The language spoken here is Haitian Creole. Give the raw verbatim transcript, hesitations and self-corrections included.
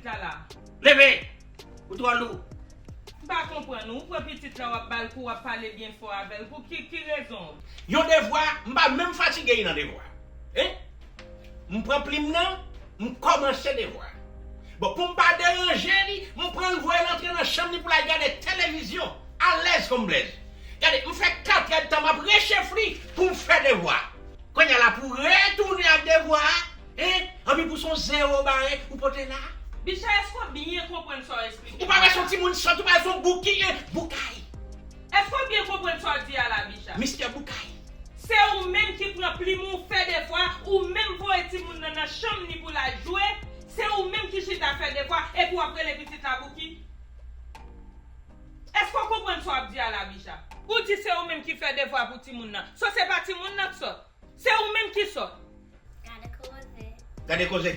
Lala. Leve! Ou twò lou. M pa konprann ou. Ou pran pitit la, w ap ba l kou, w ap pale byen fò avè l. Pou ki, ki rezon? Yon devwa, m pa menm fatige nan devwa. Hein? M pran plim nan, m kòmanse devwa. Bon, pou m pa deranje li, m pran l voye l antre nan chanm li pou l al gade televizyon. Alèz kòm blèz. Gade, m fè kat èdtan m ap rechefli pou m fè devwa. Kounye a la pou retounen ak devwa a, hein? Anpi pou son zewo bare ou pote la. Bicha, èske w byen konprann sa w eksplike? Ou pa wè son timoun sòt, ou pa wè son boukay, hein? Boukay. Èske w byen konprann sa w di a la, Bicha? Mister Boukay. Se ou menm ki pran plim ou fè devwa, ou menm voye timoun nan nan chanm ni pou l al jwe, se ou menm ki chita fè devwa, epi w ap rele pitit la Bouki? Èske w konprann sa w ap di a la, Bicha? Ou di se ou menm ki fè devwa pou timoun nan. So se pa timoun nan k sòt. Se ou menm ki sòt. Gade koze. Gade koze